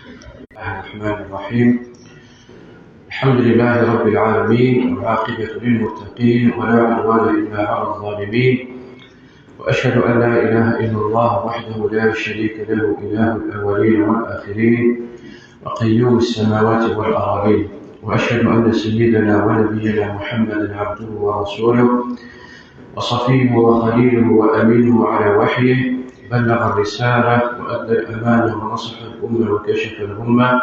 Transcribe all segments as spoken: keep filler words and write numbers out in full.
بسم الله الرحمن الرحيم. الحمد لله رب العالمين، والعاقبة للمتقين، ولا عدوان إلا على الظالمين، وأشهد أن لا إله إلا الله وحده لا شريك له، إله الأولين والآخرين، وقيوم السماوات والأرضين، وأشهد أن سيدنا ونبينا محمدا عبده ورسوله، وصفيه وخليله وأمينه على وحيه، بلغ الرسالة وأدى الأمانة ونصح الأمة وكشف الغمة،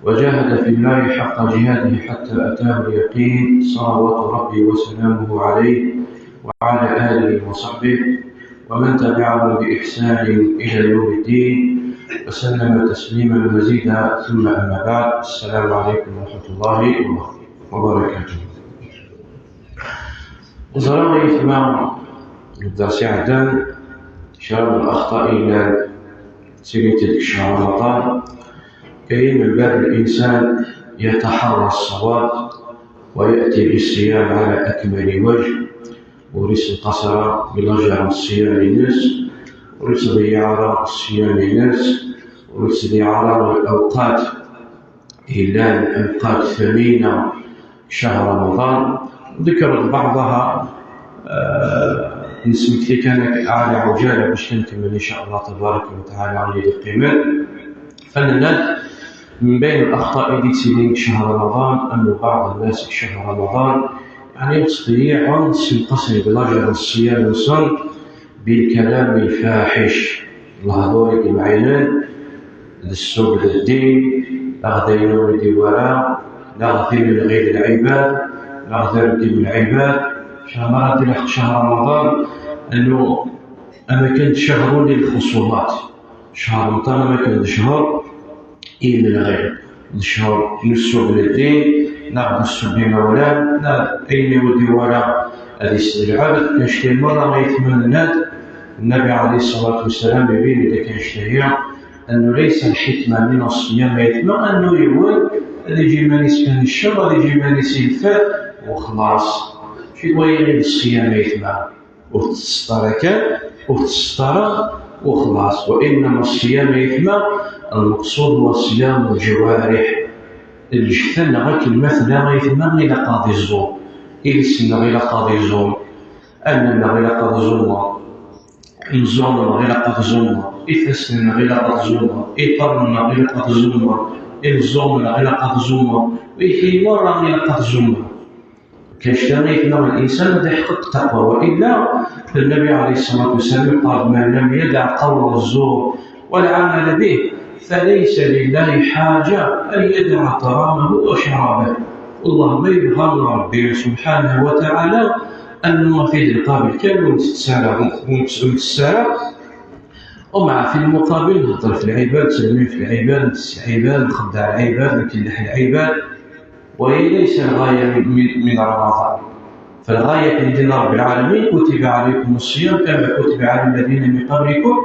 وجاهد في الله حق جهاده حتى أتاه اليقين، صلوات ربي وسلامه عليه وعلى آله وصحبه ومن تبعهم بإحسان إلى يوم الدين، وسلم تسليما مزيدا. ثم أما بعد، السلام عليكم ورحمة الله وبركاته. Ẓriɣ ay atma, deg dders iɛeddan, kra n lexṭa i yellan ttilint-d deg ccher Ramaḍan, ayen melmi الإنسان يتحرى الصواب ويأتي بالصيام على أكمل وجه, ur isenqas ara deg lajer n ṣṣyam-ines, ur ittḍeyyiɛ ara ṣṣyam-ines, ur ittḍeyyiɛ ara lawqat yellan, awqat thamina, ccher Ramaḍan. ذكرت بعضها, آه، nesmekti kan akka ɛla ɛuǧala bac ad nkemmel إن شاء الله تبارك وتعالى ayen i d-yeqqimen. Fenna-d, من بين الأخطاء i d-yettilin deg ccher Ramaḍan, أن بعض الناس deg ccher Ramaḍan, يعني, ttḍeyyiɛen, ssenqasen deg lajer n ṣṣyam-nsen, بالكلام الفاحش, lehdur i d-imɛinen, d ssub d ddin, neɣ d ayen ur d-iwala, neɣ d imenɣi d lɛibad, neɣ d rrgem n lɛibad. Ccher Ramaḍan, ccher Ramaḍan, أنه أماكن شهر للخصومات. Ccher Ramaḍan أماكن شهر i imenɣi, d ccher n ssub n ddin, neɣ d ssub imawlan, neɣ ayen ur d-iwala ad isel lɛebd. Annect-a merra ay atma nenna-d, Nnabi عليه الصلاة والسلام يبين لك annect-a, أنه ليس الحكمة من الصيام ay atma أنه yiwen ad iǧǧ iman-is kan i ccer, ad iǧǧ iman-is i lfat, وخلاص. Mačči d wayen i d ṣṣyam ay atma. Ur tettseṭṭa ara kan, ur tettseṭṭa ara, وخلاص. وإنما الصيام ay atma, المقصود هو صيام الجوارح. Lǧetta-nneɣ akken ma tella ay atma ilaq ad iẓum. Iles-nneɣ ilaq ad iẓum. Allen-nneɣ ilaq ad ẓumeɣ. Imeẓẓuɣen-nneɣ ilaq ad ẓumeɣ. Ifassen-nneɣ ilaq ad ẓumeɣ. Iṭarren-nneɣ ilaq ad ẓumeɣ. Imeẓẓuɣen-nneɣ ilaq ad ẓumeɣ. Ihi merra ilaq ad ẓumeɣ. Kan cta ay atma الإنسان ad iḥqiq taqwa, وإلا النبي عليه الصلاة والسلام قال: من لم يدع قول الزور والعمل به فليس لله حاجة أن يدع طعامه وشرابه. والله ma yebɣa Ṛebbi سبحانه وتعالى أنه ad t-id-nqabel kan ur nettett ara, ur nettett ara, ومع في المقابل نهضر في العباد, نتكلم في العباد, نتس العباد, نخدع العباد, نكلح العباد. وهي ليس الغاية من, من, من رمضان. فالغاية من دين رب العالمين: كتب عليكم الصيام كما كتب على الذين من قبلكم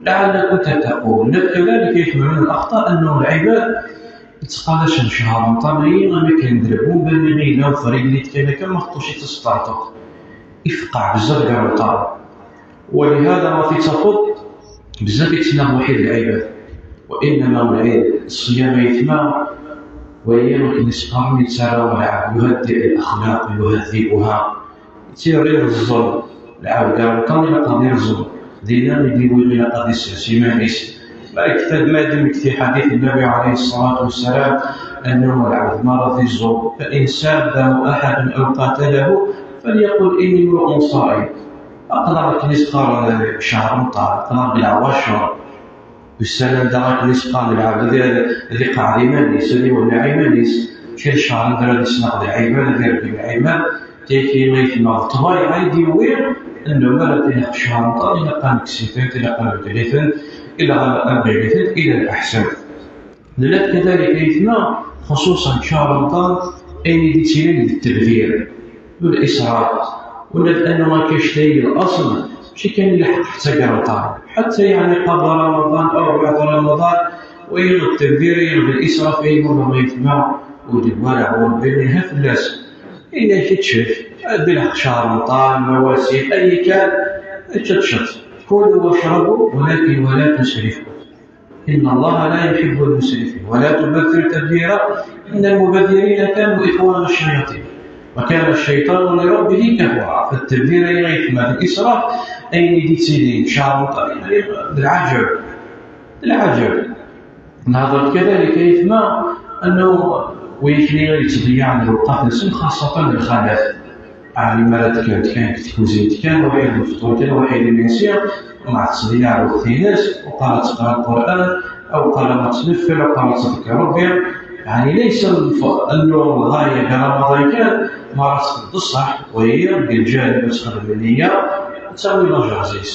لعلكم تتقون. كذلك يكون من الأخطاء أنه العباد يتقالش شهر رمضان, أما كان دربون بني غينا وفريق اللي كان كما خطوش يتسطرطق. يفقع بزاف كاع رمضان. ولهذا ما في تفض بزاف يتسنى واحد العباد. وإنما العيد الصيام يتما, وهي ما كنسقام يتسرى والعاب, يهدئ الأخلاق, يهذبها. يتير غير الظلم. العاب كاع كان إلا قاضي الظلم. دينا يديوي إلا قاضي السياسي ما ليس. ما يكتب ما دمك في حديث النبي عليه الصلاة والسلام أنه العبد ما رضي الظلم, فإن سابه أحد أو قاتله فليقل: إني امرؤ صائم. Aql-aɣ akken i s-qqaren ccher Remḍan, aql-aɣ deg leɛwacer. Ussan anda akken i s-qqaren lɛebd ad, ad iqeɛɛed iman-is, ad iwenneɛ iman-is. Mačči d ccher anda ara d-isneɣ d lɛibad, ad irgem lɛibad. Tagi ay tma d ṭṭbayeɛ ay d-yewwi, annaw mi ara d-ineɣ ccher Remḍan, ilaq ad nekkes-itent, ilaq ad nbeddel-itent, ilaq ad nɣil-itent ila leḥsan. Nella-d kadalik ay atma, xuṣuṣan ccher Remḍan, ayen i d-yettilin d ttebdir, d الإسراف. Ula d anwa akka ctay الأصل, mačči kan ilḥeq ḥetta deg Remḍan, ḥetta yeɛni قبل رمضان أو بعد رمضان, wa yiɣ d ttebdir, yiɣ d الإسراف, ay merra ay atma, ur d-iwala Rebbi lmenha fell-as. Yenna-k ečč, ad ilḥeq ccher Remḍan, mawasim, ay kan, ečč, ečč, كلوا واشربوا ولكن ولا تسرفوا. إن الله لا يحب المسرفين ولا تبذر تبذيرا إن المبذرين كانوا إخوان الشياطين وكان الشيطان لربه كفورا. Fa tabdir ay aytma d israf, ayen i d-yettilin cɛar uṭar, d lɛaǧeb, d lɛaǧeb. Nehḍer-d kadalik aytma, annahu win yettḍeyyiɛen lewqat-nsen, xaṣṣatan lxalat. Ɛni mi ara d-kkrent kan deg tkuzint kan, waḥid lefṭur kan, waḥid imensi, ma tettḍeyyiɛ lweqt-ines, uqal ad teqra Lqur'an, aw uqal ad tneffel, uqal ad tḍekker Ṛebbi. Ɛni laysa lf-, annu lɣaya deg Ramaḍan kan, ma ara txedmeḍ ṣṣeḥ, wagi deg lǧanib ad texdem nniya, ad tawi lajerẓ-is.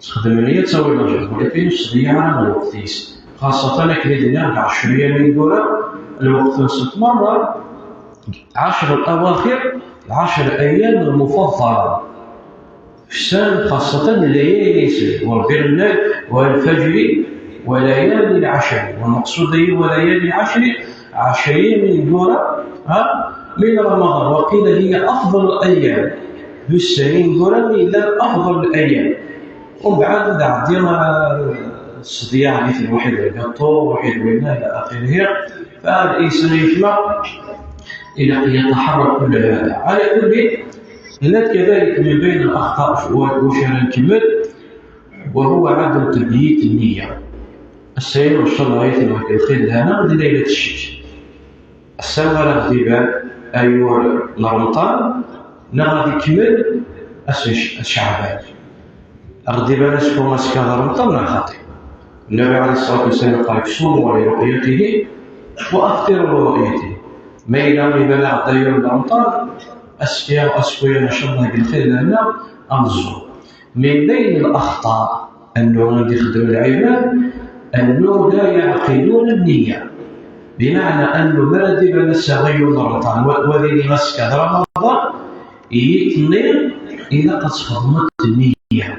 Texdem nniya, ad tawi lajerẓ, walakin ur tettḍeyyiɛ ara lweqt-is. Xaṣṣatan akken i d-nniɣ deg ɛecr yyam ineggura, lweqt-nsent merra, ɛecr awaxir, lɛecr ayyam lmufaḍḍala. Fsan xaṣṣatan layali-nsen, Ṛebbi yenna-d, والفجر وليال عشر. والمقصود هي وليال عشر, ɛecr yyam ineggura, ha, من رمضان، وقيل هي أفضل الأيام. D ussan ineggura yellan أفضل الأيام. Umbeɛd ad ɛeddiɣ, eh, ṣṣedyaɛ di lwaḥid lgaṭu, waḥid winna ila axirihi. Fa ad insan yetma ilaq yataḥarra kull hada. Ɛala kulli, هناك كذلك من بين الأخطاء, wa-, wacu ara nkemmel, وهو عدم تبييت النية. Ass-a, ncallah, ayt lxir d lehna, d laylat ccek. Ass-a ara ɣ-d-iban ayyur n Remḍan, neɣ ad ikemmel ass n Ceɛban. Ad ɣ-d-iban acku azekka d Remḍan neɣ xaṭi. Nnabi ɛalayhi ṣṣalatu wassalam iqqar-d: صوموا لرؤيته وأفطروا لرؤيته. Ma yella iban-aɣ-d ayyur n Remḍan, azekka, azekka-ya, ncallah, deg lxir d lehna, ad nẓum. من بين الأخطاء أنه anda ixeddem lɛibad, أنه لا يعقدون النية. Bimeɛna annu mi ara d-iban ass-a ayyur n Remḍan, wa-, wa d ini azekka d Remḍan, i yiḍ-nni ilaq ad txedmeḍ nniya.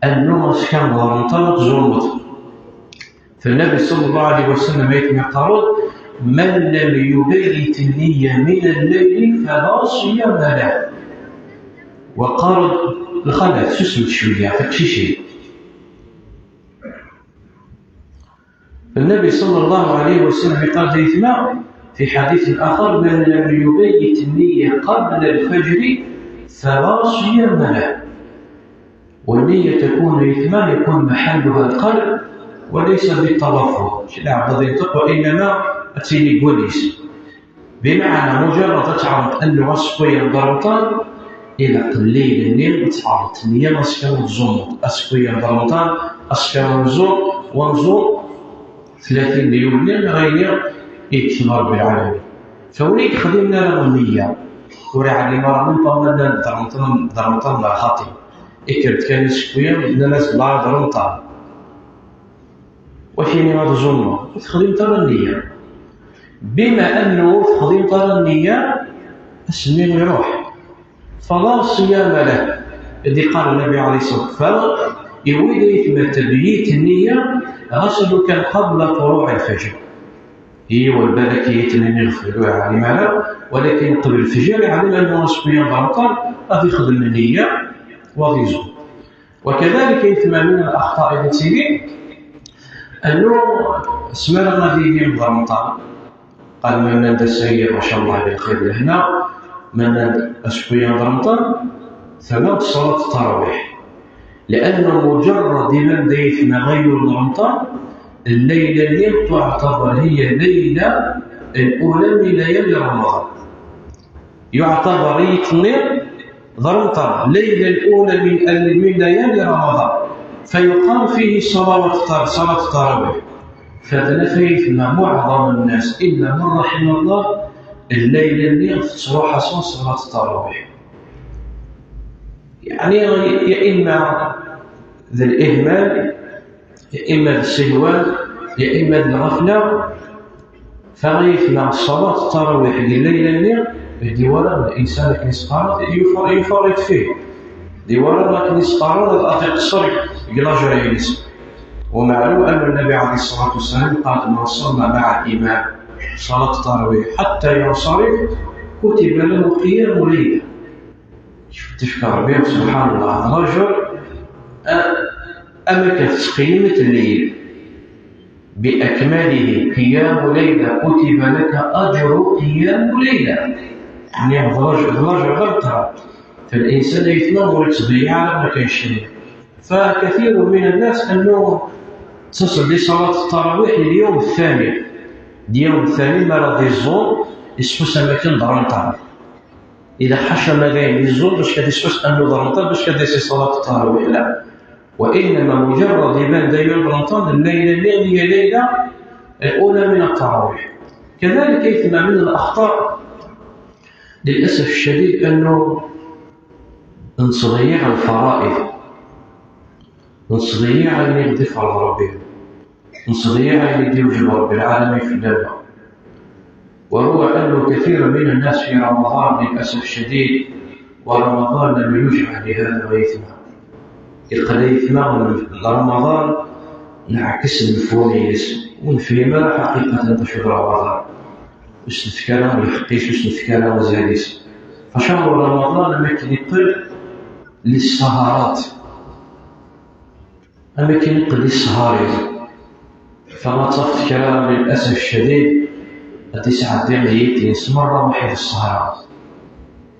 Annu azekka d Remḍan ad tẓummeḍ. Fa Nnabi ṣalla Llahu ɛalayhi wa sallam ayt-nni iqqar-d: من لم يبيت النية من الليل فلا صيام له. Wa qqar-d lxalat, susmet cwiya, tiqcicin. Nnabi ṣalla Llahu ɛalayhi wa sallam iqqar-d ayt-nni في حديث آخر: من لم يبيت النية قبل الفجر فلا صيام له. والنية تكون ayt-nni, يكون محلها القلب وليس بالتلفظ. Mačči d aɛebbuḍ yenṭeq, وإنما ad tili deg wul-is. Bimeɛna, mujarrad ad tɛerḍeḍ annu azekka-ya d Remḍan, ilaq lleyla-nni ad tɛerḍeḍ nniya, azekka ad tẓummeḍ. Azekka-ya d Remḍan, azekka ad nẓum, wa nẓum tlatin n yulyu, neɣ ayen i yekteb Ṛebbi lɛalamin. Fa win i yexdimen ara nniya, ur iɛlim ara même pas ma llan d Remḍan, d Remḍan neɣ xaṭi. Ikker-d kan azekka-ya, nnan-as bellah d Remḍan. Wakken ad tẓummeḍ, ur texdimeḍ ara nniya. Bima annu ur texdimeḍ ara nniya, ass-nni iruḥ. فلا صيام له. I d-iqqar Nnabi ɛalayhi ṣṣalatu wassalam, i wid ayt-ma tebyitt nniya, ɣas lukan قبل طلوع الفجر. Yiwen balak i yettnini ɣef ur yeɛlim ara, walakin qbel lefjer yeɛlem annu azekka-ya d Remḍan, ad ixdem nniya, wa ad iẓum. وكذلك ayt-ma من الأخطاء التي تلي أنه asmi ara ad yili d Remḍan, qal ma nnan-d ass-agi, maca Allah, di lxir d lehna, ma nnan-d azekka-ya d Remḍan, tella ṣṣalat ttarawiḥ. لأنه مجرد iban-d ayt-ma ayyur n Remḍan, llayla-nni تعتبر هي الليلة الأولى من ليالي رمضان. يعتبر yiḍ-nni d Remḍan, الليلة الأولى من، من ليالي رمضان، فيقام فيه صلوات التر-، صلاة التراويح. Fa d nafayt ma معظم الناس إلا من رحم الله, llayla-nni tettruḥ-asen ṣṣalat ttarawiḥ. Yeɛni, ya imma d lihmal, ya imma d ssehwan, ya imma d lɣefla. Fa ayt-ma ṣṣalat ttarawiḥ di llayla-nni, d-iwala linsan akken i s-qqaren, yufa-, yufaṛiṭ fih. D-iwala akken i s-qqaren ad iqeṣṣer deg lajr-ines. ومعلوم أن النبي عليه الصلاة والسلام قال: من صلى مع الإمام صلاة التراويح حتى ينصرف كتب له قيام ليلة. Tefka Rebbi, subḥan Allah, d lajr, a-, am akka tettqiyim i tlelli. بأكمله قيام ليلة كتب لك أجر قيام ليلة. يعني, ضرج-, ضرج غلطة. فالإنسان يتنور يتضيع على ما كانش شيء. فكثير من الناس أنه تصل لصلاة التراويح اليوم الثاني. اليوم الثاني ما راضي يزور يسحس أماكن ضرنطان. إذا حشم ذين يزور باش كان يسحس أنه ضرنطان باش كان يسي صلاة التراويح، لا. وإنما مجرد يبان دايما ضرنطان الليلة اللي هي ليلة الأولى من التراويح. كذلك يثمى من الأخطاء للأسف الشديد أنه نصديع الفرائض، نصديع اللي يدفع ربي، نصديع اللي يوجب رب العالمين في الليلة. وهو أنه كثير من الناس في رمضان للأسف الشديد، ورمضان لم يجعل لهذا ويثمى. يقلي يثمى رمضان نعكس المفهوم يس ونفهم حقيقة تشهد رمضان. وش نفكرها بالحقيس، وش نفكرها وزاليس. فشهر رمضان ما كيقل للسهرات، أما كي نقل السهاري فما تصفت كلام للأسف الشديد. أتسعة ديال هيتي سمرة وحيد السهرة.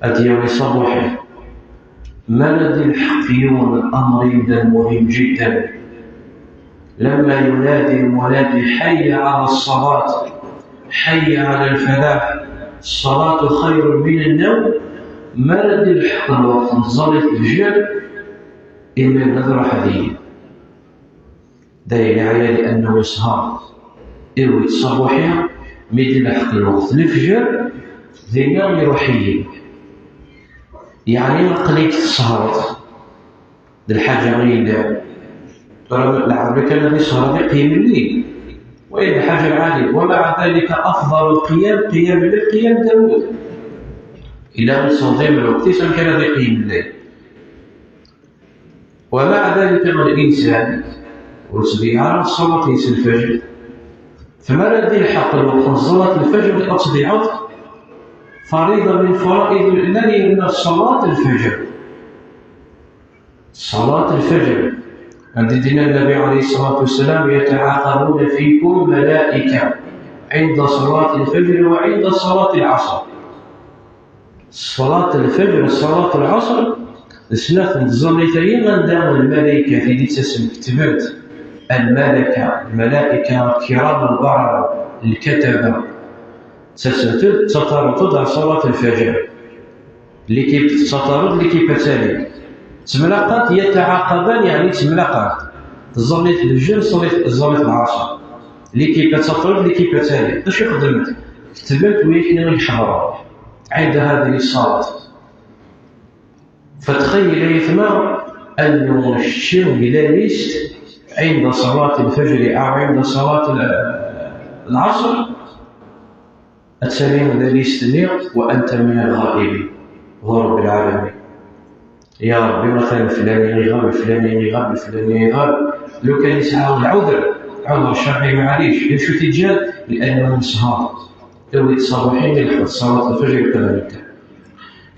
أديوي صبوحي، ما ندي الحق يوم الأمر يبدأ مهم جدا. لما ينادي المنادي: "حي على الصلاة، حي على الفلاح، الصلاة خير من النوم"، ما ندي الحق الوقت نزلت الفجر إما نذر حديد. داير عليه لأنه يسهر. إيوا يتصبح ميدي لحق الوقت الفجر، دينا يروح يجي. يعني ما قليك تسهرت. د الحاجة غير العربي كان هذه السهرة دي قيام الليل. وإن الحاجة العالية، ومع ذلك أفضل القيام قيام الليل، قيام داود. إلا من صوتين من الوقت، يسمى كان هذه قيام الليل. ومع ذلك الإنسان وتضيع الصلاة الفجر، فما لا يلحق الوقت من صلاة الفجر أو تضيعت فريضة من فرائض الإيمان، إلا صلاة الفجر. صلاة الفجر. عند دين النبي عليه الصلاة والسلام: "يتعاقبون فيكم ملائكة عند صلاة الفجر وعند صلاة العصر". صلاة الفجر، صلاة العصر، سنة تزميت أيضا دام الملائكة في دي تسم كتبت الملكة، الملائكة الكرام البررة الكتبة، تسلسل تتعرض على صلاة الفجر. اللي كيتسطرد اللي كيبتالي تملاقات يتعاقبان، يعني تملاقات. الزرنيت الفجر، الزرنيت، الزرنيت العصر. اللي كيبتسطرد اللي كيبتالي. اش خدمت؟ كتبت ويكني الحضرة عند هذه الصلاة. فتخيل يثمر أنه الشيء لا ليست عند صلاة الفجر أو عند صلاة ال-، العصر. الثاني لا ليست وأنت من الغائبين. هو رب العالمين. يا ربي، مثلا فلان يغيب، فلان يغيب، فلان يغيب. لو كان يسعى العذر، عذر شرعي، معليش، ليش تجاد؟ لأنه مسهر. لو يتصبحين يلحق صلاة الفجر كذلك.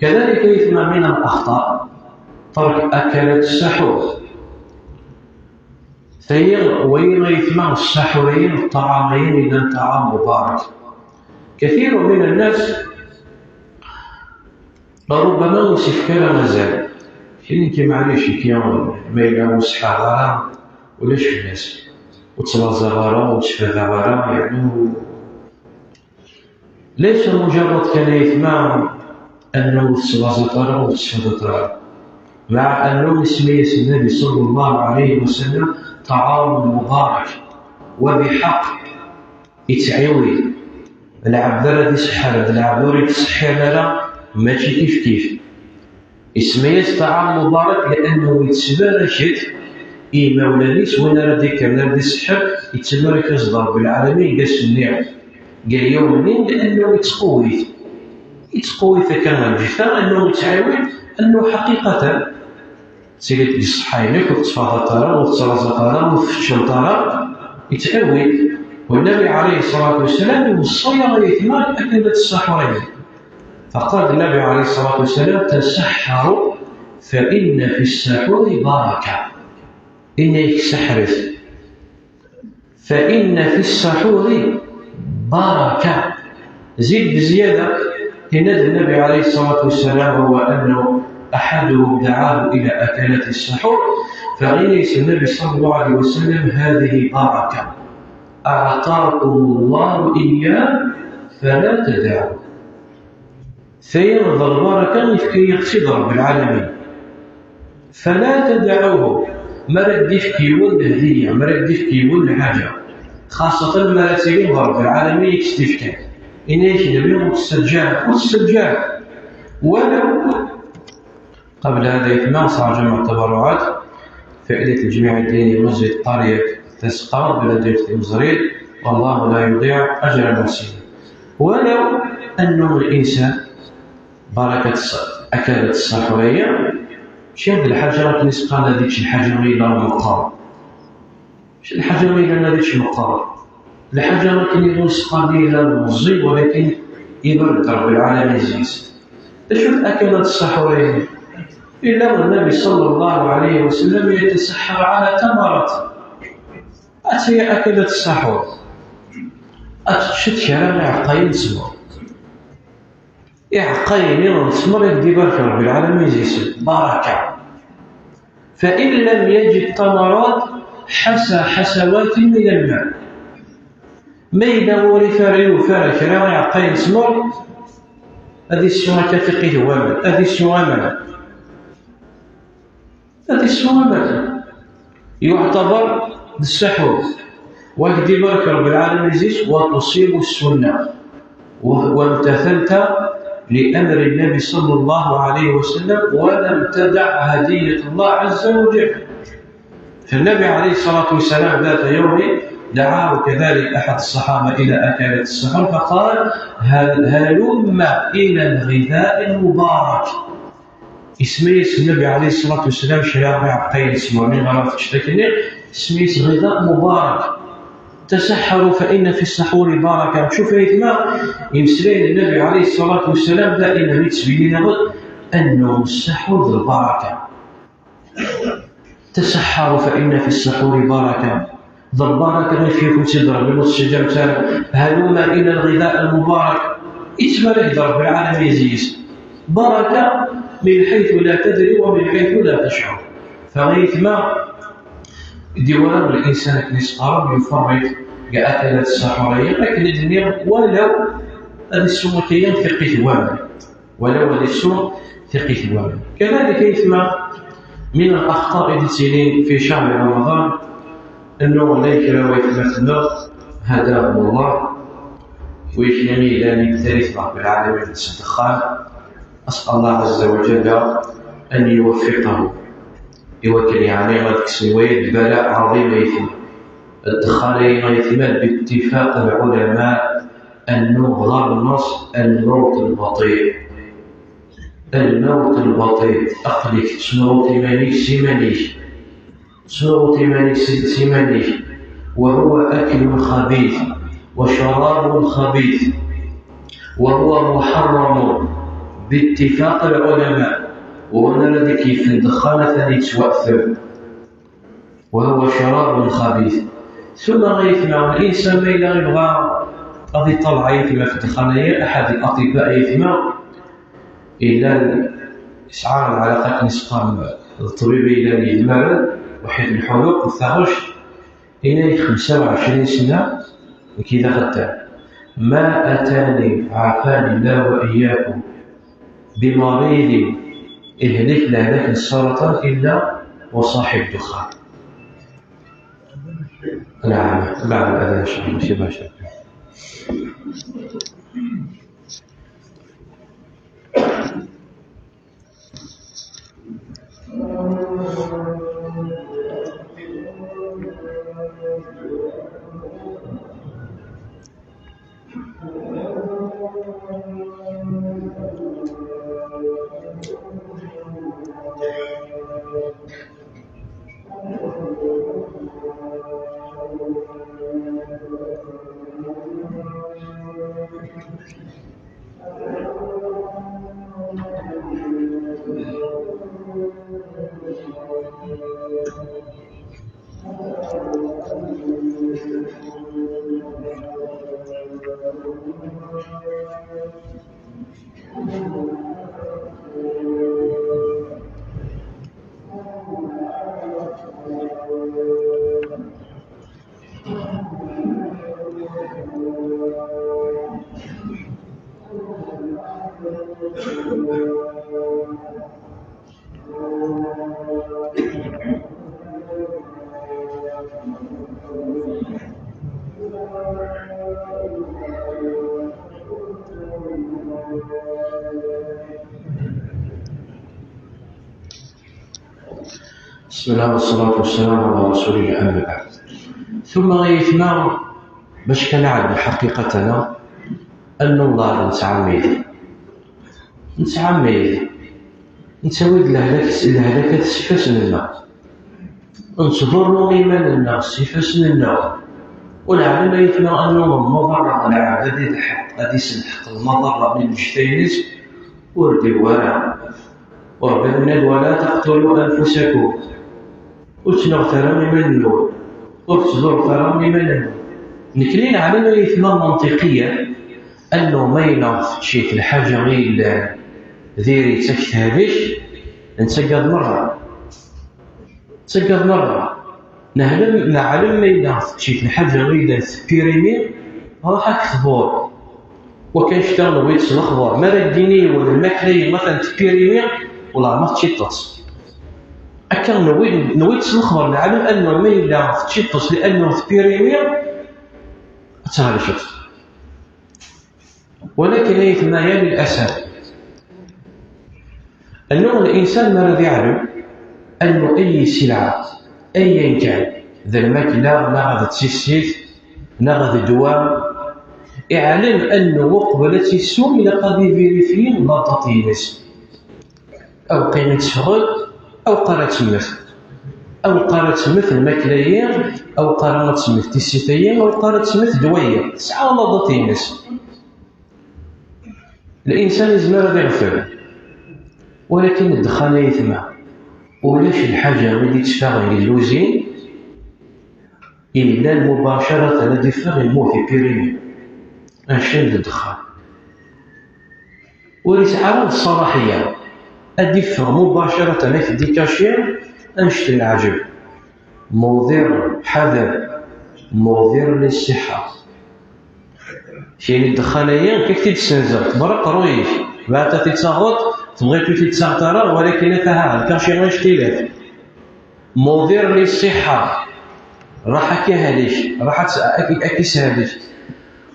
كذلك يثمى من الأخطاء ترك أكلات السحور. ثاني وين يثمى السحورين، الطعامين إذا طعام مبارك. كثير من الناس ربما وصف كان مازال كاين كي معليش كي ما يلا وسحة غارة ولا شي ناس وتلازا غارة وتفاذا غارة، يعني، ليس مجرد كان يثمى أنه تلازا غارة وتفاذا غارة، مع أنه اسمية النبي صلى الله عليه وسلم طعام مبارك وبحق يتعوي. العبد راه يسحر، العبد راه يتسحر، لا، ماشي كيف كيف. يسمى طعام مبارك لأنه يتباركت إيما ولا نيس وين راه ديك كان راه يسحر، يتبارك رب العالمين، قال سنيع. قال يوم منين؟ لأنه يتقوي. يتقوي فكان الجثة أنه يتعوي، أنه حقيقة سيدي الصحة، يعني، كنت تفاضل ترى وتصرف ترى وتفشل ترى يتعوي. والنبي عليه الصلاة والسلام يوصي على إثمار أكلة السحرين، فقال النبي عليه الصلاة والسلام: "تسحروا فإن في السحور بركة". إن يسحرت فإن في السحور بركة. زيد بزيادة، إن النبي عليه الصلاة والسلام هو أنه أحدهم دعاه إلى أكلة السحور، فغير النبي صلى الله عليه وسلم: هذه بركة أعطاكم الله إياه فلا تدعوا. Tayi d lbaraka yefka-yaɣ-tt-id Ṛebbi lɛalamin. فلا تدعوه. Ma ara k-d-ifk yiwen lhediyya, ma ara k-d-ifk yiwen lḥaǧa, xaṣṣatan ma ara tili d Ṛebbi lɛalamin i k-tt-ifkan, ini-ak: Nnbi, ur tessaǧǧaɛ, ur tessaǧǧaɛ. Walaw قبل هذا يتماس جمع التبرعات في عائلة الجميع الديني مسجد قرية تسقى بلدية المزريد، والله لا يضيع أجر المحسنين. ولو أنه الإنسان بركة الص-، أكلة السحورية، شي هاد الحاجة راك نسقى هذيك الحاجة ما إلا مقام. Lḥaǧa ma yellan ad yečč meqqar. Lḥaǧa akken i ur nesqali ila lmeẓẓi, walakin iban-d Ṛebbi lɛalamin zzi-s. D acu d akalat ṣṣaḥur-agi? Illa Nnbi ṣalla Llahu ɛalayhi wa sallam yatasaḥḥar ɛala tamarat. Ata-ya akalat ṣṣaḥur. Ad teččeḍ kra n iɛeqqayen n ttmer. Iɛeqqayen-nni n ttmer i k-d-ibarek Ṛebbi lɛalamin zzi-s. Baraka. فإن لم يجد تمرات حسى حسوات من الماء. Ma yella ur ifar, yufa kra iɛeqqayen n ttmer, ad issu akka tiqit n waman, ad issu aman. Ad issu aman. يعتبر بالسحور. ويهدي برك رب العالمين زيش وتصيب السنة. وامتثلت لأمر النبي صلى الله عليه وسلم ولم تدع هدية الله عز وجل. فالنبي عليه الصلاة والسلام ذات يوم دعاه كذلك أحد الصحابة إلى أكلة السحر فقال: هل-، هلم إلى الغذاء المبارك. Isemma-yas Nnbi ɛalayhi ṣṣalatu wassalam kra iɛeqqayen n ttmer, mi ara teččeḍ akkenni, isemma-yas ɣida mubarak. تسحروا فإن في السحور بركة. Tcuf ayetma, imeslayen n Nnbi ɛalayhi ṣṣalatu wassalam, daiman yettbeyyin-aɣ-d أنه السحور d lbaraka. تسحروا فإن في السحور بركة. D lbaraka i k-yefkan Sidi Ṛebbi, ur tettcaǧǧaɛemt ara. هلم إلى الغذاء المبارك. Ittbarek-d Ṛebbi lɛalamin zzi-s. بركة من حيث لا تدري ومن حيث لا تشعر. Fa ayetma, d-iwala الإنسان akken isqarab يفرط deg أكلات السحورية, akken i d-nniɣ, walaw ad issu akka yan tiqit n waman. Walaw ad issu tiqit n waman. كذلك ayetma, من الأخطاء i d-yettilin في شهر رمضان, أنه llan kra n waytmaten-nneɣ, هداهم الله, wid-nni i yellan yebtal-iten Ṛebbi lɛalamin s ddexxan, أسأل الله عز وجل أن يوفقهم. Iwakken yeɛni ad kksen waya d bala ɛaḍim ayetma. Ddexxan-agi ayetma باتفاق العلماء أنه ɣer nneṣ الموت البطيء. الموت البطيء. Aql-ik tesnuɣuḍ iman-ik s iman-ik. Tesnuɣuḍ iman-ik s, s iman-ik. وهو أكل خبيث وشراب خبيث وهو محرم باتفاق العلماء. Win ara d-ikeyyfen ddexxan atan yettwaɛtem. وهو شراب خبيث. ثم ayetma, الإنسان ma yella yebɣa ad iṭṭalleɛ ayetma ɣef ddexxan-agi, أحد الأطباء ayetma, yellan yesɛa lɛalaqa akken i s-qqaren d ṭṭbib yellan yedmaren, وحيد الحلوق, d taɣect, yenna-yak xemsa u ɛecrin sna nekk d axeddam. ما أتاني، عافاني الله وإياكم، بمريض يهلك الهلاك السرطان إلا وصاحب دخان. نعم، بعد الأذان إن شاء الله، ماشي مشاكل. بسم الله والصلاة والسلام على رسول الله، أما بعد. ثم غيثنا باش كان عاد حقيقتنا أن الله نتعمد، نتعمد نتاوي لهلاك، لهلاك السفاس لنا، نتضروا إيماننا السفاس لنا، ونعلم أيثنا أنه المضرة على عباد الحق، هذه الحق المضرة من الجتينس وردي ورا. وربنا ولا تقتلوا أنفسكم. Ur ttnaɣet ara iman-nwen. Ur ttḍurret ara iman-nwen. Nekni neɛlem ayetma منطقيا أنه ma yella teččit lḥaǧa i yellan diri-tt ad k-tehlek, nettagad merra. Nettagad merra. Neɛlem, neɛlem ma yella teččit lḥaǧa i yellan tepirimi, ruḥ ad k-tḍur. Wakan kta newwi-d s lexbar, mi ara d-yini yiwen lmakla-yi atan tepirimi, wala ma teččiṭ-tt. Akka newwi, newwi-d s lexbar, neɛlem annu ma yella teččiṭ-tt لأنه tepirimi, ad tehlkeḍ. ولكن أيتما يا للأسف أنه الإنسان ما راه يعلم أنه أي سلعة أيا كان، ذا الماكلة، ناغ ذا تسيسيت، ناغ ذا الدواء، يعلم أنه قبل تيسو إلا قد يفيريفي لا دات ينس. أو قيمة شغل، أو قرا تمت. أو قرا تمت الماكلة، أو قرا تمت تيسيتية، أو قرا تمت دواية. تسعة لا دات ينس. الإنسان يزمر هذا يغفل، ولكن الدخان يثمى. ولاش الحاجة اللي تشتغل للوزين إلا مباشرة هذا يفرغ الموت يبيريني. أنشين الدخان وليس عرض الصلاحية، أدفع مباشرة هذا يديكاشي. أنشت العجب. مضر، حذر، مضر للصحة. كاين الدخان هي كيك تيتسنزر، تبرق رويك، بعد تيتساغط، تبغي كي تيتساغط راه، ولكن فيها الكاشي غير شتيلات. مضر للصحة، راح كهلك، راح أكيسهلك.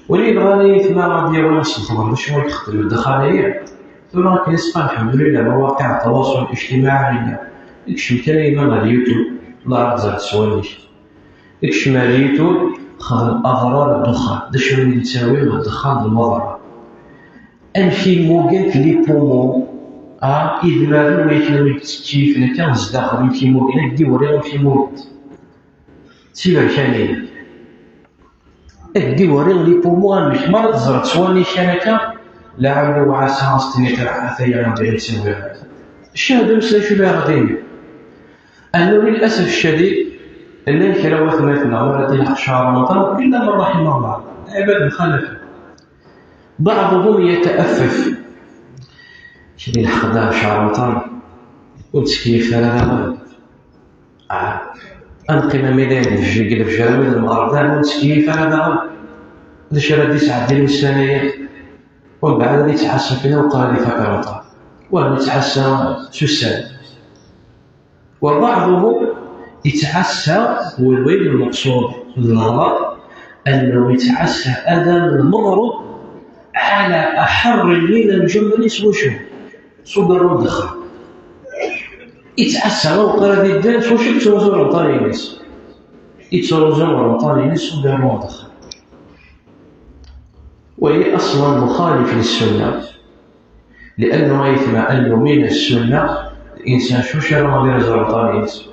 ولي بغاني ثم غادي يروح نص الخبر، باش هو يخدم الدخان هي. ثم كنسقى الحمد لله مواقع التواصل الاجتماعي عندنا. اكشم كلمة على اليوتيوب، الله راه زاد سواليش. اكشم على اليوتيوب، خذ الأضرار الدخان. دا شنو اللي تساوي الدخان بالمضرة؟ أمشي موقف لي بومو. آه، إذا ما لم يكن يتكيف لك، زداخل يمشي موقف، دي وري يمشي موقف. سيبا كامل. دي وري لي بومو، أمشي مرة تزرت سواني كان هكا. لا عمرو وعسى أصلي ترى أثيا غادي يسوي هذا. الشاهد مسا شو بها غادي. أنه للأسف الشديد، إلا كلا وثماتنا ولا تلحق شهر رمضان إلا من رحم الله، عباد الخلف. بعضهم يتأفف، شدي الحق دار شهر رمضان، وتسكيف ثلاثة غد. آه. أنقي ما ميلاد في الجيق في جرامي المغرب دار، وتسكيف ثلاثة غد. ليش راه دي ساعة ديال السنة، ومن بعد غادي يتعشى فينا وقال لي فاك رمضان. ولا يتعشى سوسان. وبعضهم يتعسى، والويل المقصود من الغلط أنه يتعسى أذان المغرب على أحر الليل الجمل سوشو صدر الدخان. يتعسى لو قرا دي الدين سوشو تروزو رمضان ينس. يتروزو رمضان ينس صدر الدخان. وهي أصلا مخالف للسنة. لأنه يثنى أنه من السنة الإنسان شو شرع غير زرطانيس،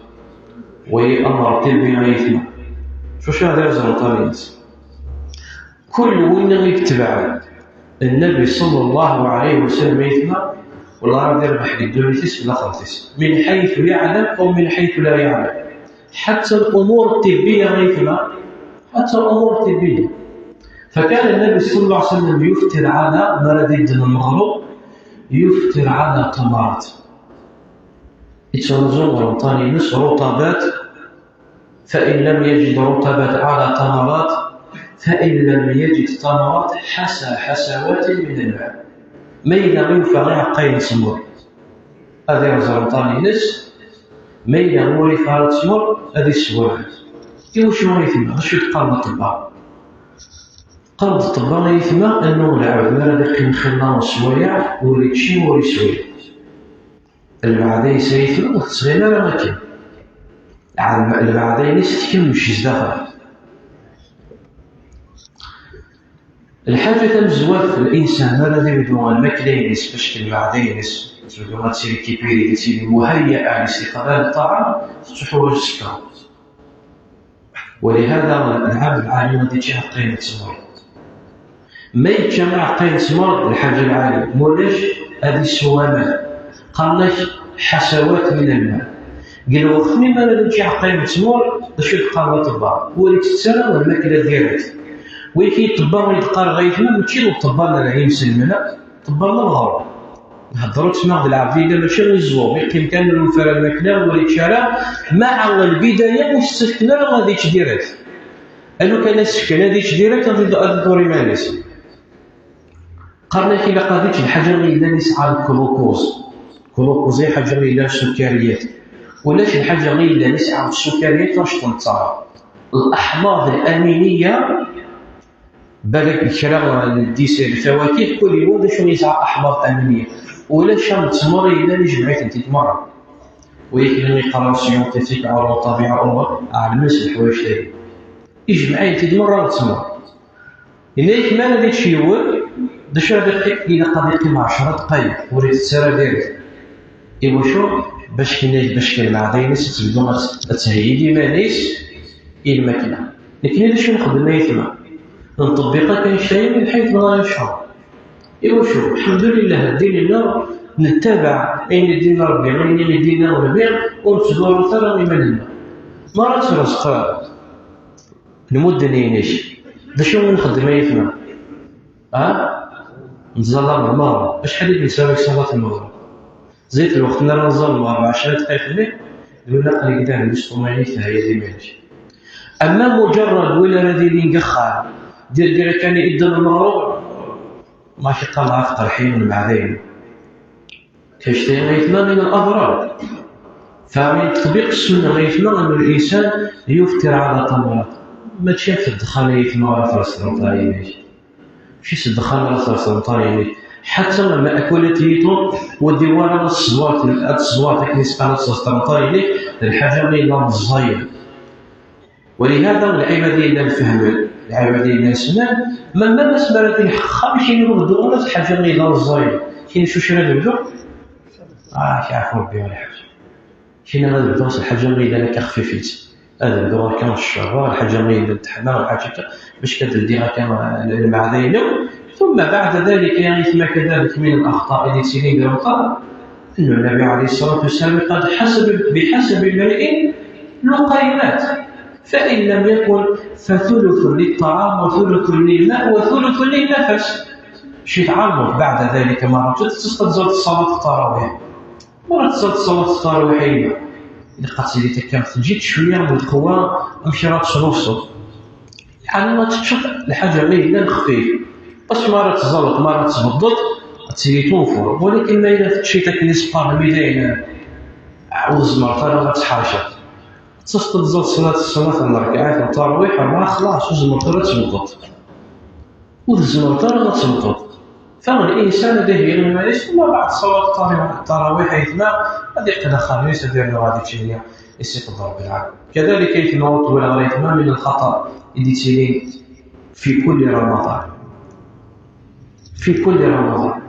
وهي أمر طبي يثنى شو شرع غير زرطانيس. كل وين يتبع النبي صلى الله عليه وسلم يثنى، والله راه يربح الدنيا في الآخرة من حيث يعلم أو من حيث لا يعلم. حتى الأمور الطبية يثنى، حتى الأمور الطبية. فكان النبي صلى الله عليه وسلم يفطر على مرض المغرب، يفطر على تمرات. يترزو غلطان ينس رطبات، فإن لم يجد رطبات على تمرات، فإن لم يجد تمرات حسى حسوات من الماء. ما إذا ينفع يعقين سمر، هذا يرزو غلطان ينس. ما إذا هو يفعل سمر، هذه السوار. إيوا شنو يتم؟ شو تقام الطباء؟ قرض الطباء يثمى أنه العبد ما راه يقيم خلال السوايع، وريتشي وريسوي. البعض يسيثمى وتصغير راه ما كاين. البعض ينس تكمش داخل. الحاجة تمزوات الإنسان هذا اللي يبدو الماكلة ينس باش البعض ينس تبدو غتسير كيبيري، تسير مهيئة لاستقبال الطعام، تحوج السكر. ولهذا العبد العالم غادي يجي يعطيه التمر. ما يتجمع عقيل تمر الحاجة العالية، مولاش هذه السوامات. قال لك حسوات من الماء. قال له: "وخني ما لا تجي عقيل تمر، باش يبقى الطباء. وليت تسرى والماكلة ديالك." ويكي الطباء يبقى رغيف ما ماشي الطباء لا يمسلمنا، الطباء ما الغرب. هضروا تسمع بالعبد الله ماشي غير الزوم، يقيم كامل الفرا الماكلة وليت شارع مع البداية مستثنى غادي تديرك. أنو كان السكن هذه تديرك غادي تدوري مع الناس. قال لك: "إلا قضيت الحاجة اللي لا نسعى الكلوكوز". الكلوكوز هي حاجة اللي لا سكريات. ولاش الحاجة اللي لا نسعى السكريات واش تنتصر؟ الأحماض الأمينية، بالك كرا الديسير الفواكه كل يوم باش يسعى أحماض أمينية. ولاش التمر إلا اللي جمعت انت مرة. ويكلم يقرا سيونتيفيك على الطبيعة أمور على المس الحوايج تاعي. يجمع انت مرة وتمر. إلا يكمل هذا الشيء يول، باش هذا الحك إلى قد يقيم عشرة دقايق، وليت تسرى ذلك. إيوا شو؟ باش كنا، باش كان مع داينس تبدو تسهيل إيمانيس إلى الماكلة. لكن هذا شو نخدم ما يثمى؟ نطبقها كان شيء من حيث ما يشعر. إيوا شو؟ الحمد لله، الدين لنا نتبع أين الدين ربي، وين الدين ربي، ونتدور ترى إيماننا. ما راه ترزق المدن ينيش. دا شو نخدم ما يثمى؟ ها؟ نزال المغرب. شحال اللي نساوي صلاة المغرب؟ زيد الوقت نرى نزال المغرب عشرة دقايق اللي يقول لك: "قليل كدا عندي سطومينيت هي اللي ماشي". أما مجرد ولا هذه اللي نقخر، دير دير كان يدن المغرب، ماشي قال عاد قرحين من بعدين. كاش تيغيثنا من الأضرار. فمن تطبيق السنة غيثنا أن الإنسان يفطر على تمرة. ماشي في الدخان غيثنا ولا في الرسول طاينيش. شي سدخان ولا في الرسول طاينيش. حتى المأكولات يتو ودي ورا الصوات، الصوات كي يسقى الرسول طاينيش، الحاجة اللي لا مزايد. ولهذا العبادية لا نفهم، العبادية لا نسمع، ما ما نسمع لكن خمشين يوم دورة حاجة اللي لا مزايد. كاين شو شرا نبدو؟ آه، يعرف ربي ولا حاجة. كاين غير الدرس الحاجة اللي لا كخفيفيت. هذا الدور كان الشر، الحاجة اللي لا تحنا، الحاجة كا-، باش كتدي كان المعدين. ثم بعد ذلك يعني كما كذلك من الأخطاء اللي تسيرين بالوطن، أن النبي عليه الصلاة والسلام قال: "حسب، بحسب امرئ لقيمات، فإن لم يكن فثلث للطعام وثلث للماء وثلث للنفس". شي تعلق بعد ذلك مرة تستزاد صلاة التراويح. مرة تصلي صلاة التراويح هي. إلا قاتلي تكام تجيك شوية من القوة، أمشي راه تشروصو. يعني ما تشوف الحاجة غير إلا الخفيف. باش مرة تزلط، مرة تبضط، تسيري تنفر. ولكن ما إلا تشيتك نسبة الميدان، عاوز مرة راه تحرشت. تصل تزلط صلاة، صلاة الركعات التراويح، راه خلاص، وزمر راه تبضط. وتزمر راه تبضط. فالإنسان هذا هي المعيشة، وما بعد صلاة التراويح، التراويح يتما، هذه قد خميس، هذه غادي تشينيا، يسيق الضرب العام. كذلك يتما وطول غادي يتما من الخطر اللي تيلي في كل رمضان. في كل رمضان.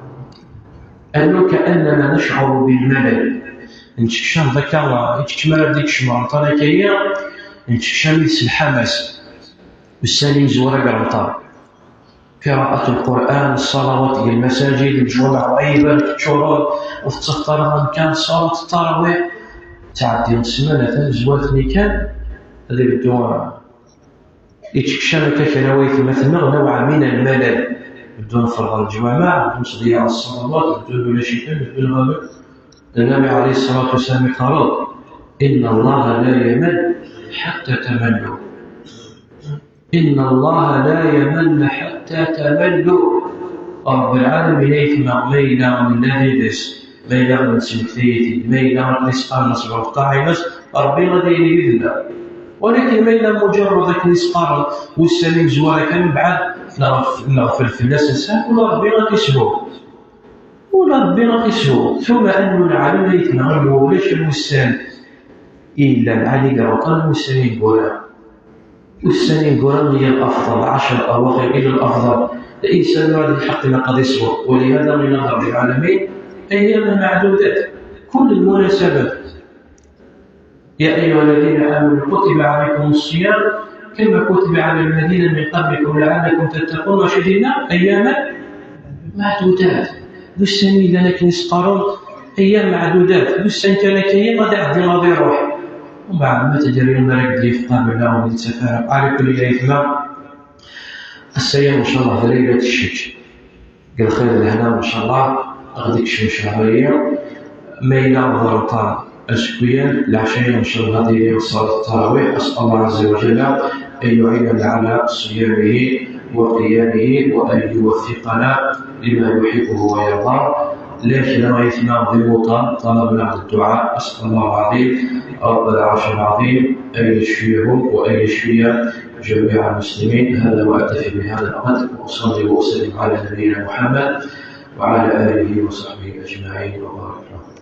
أنه كأننا نشعر بالملل. نتكشم ذاك، نتكشم هذيك الشمعة، أنا كيا نتكشم الحماس. والسالي مزورة قرنطار. قراءة القرآن، الصلوات في المساجد، الجمعة، عيبة، الشروط، وتتطلب كان صلاة التراويح. تعدي السمانة تنزوات كان هذا الدعاء. Iččekčam akka kra waytmaten-nneɣ, nawɛa min lmalal. Beddun ferḍen leǧwameɛ, beddun ttḍeyyiɛen ṣṣalawat, beddun ulac-iten, beddun ɣaben. Nnbi ɛalayhi ṣṣalatu wassalam iqqar-d: إن الله لا يمل حتى تملوا. إن الله لا يمل حتى تملوا. Ṛebbi lɛalamin, aytma, ma yella nella did-s, ma yella nettmektay-it-id, ma yella akken i s-qqaren ṣṣber ṭṭaɛa-ines, Ṛebbi ad yili did-nneɣ. Walakin ma yella muǧerrad akken i s-qqaren ussan imezwura kan mbeɛd neɣ-, neɣfel fell-asen, ula Ṛebbi ad t-ishu. Ula Ṛebbi ad t-ishu. Tumma annu lɛalam, aytma, ulac n wussan i yellan ɛli deg uṭṭan n wussan ineggura. Ussan ineggura i الأفضل، عشر أواخر إلى الأفضل. L'insan ma d lḥeqq ilaq ad iṣber. ولهذا yenna-d Ṛebbi lɛalamin: أياما معدودات. Kul lmunasabat. يا أيها الذين آمنوا كتب عليكم الصيام كما كتب على الذين من قبلكم لعلكم تتقون. Acu d-yenna? أياما معدودات. D ussan i yellan akken i s-qqaren أيام معدودات. D ussan kan akka ad iɛeddi, ad iruḥ. Mbeɛd ma tedder yawm ara k-d-yaf qabel neɣ ur d-yettaf ara. Ɛla kulli, aytma, ass-aya, ncallah, d laylat ccekk. Deg lxir d lehna, ncallah, ad ɣ-d-ikcem ccehr-agi. Ma yella ɣer ṭam azekka-yan, leɛca-yan, ncallah, ad yili ṣṣalat ttarawiḥ. أسأل الله عز وجل أن يعيننا على صيامه وقيامه وأن يوفقنا لما يحبه ويرضاه. Llan kra n yaytma d imuṭan, ṭalaben-aɣ-d dduɛa. أسأل الله العظيم رب العرش العظيم أن يشفيهم وأن يشفي جميع المسلمين. هذا وأكتفي بهذا القدر، وأصلي وأسلم على نبينا محمد وعلى آله وصحبه أجمعين، وبارك لهم.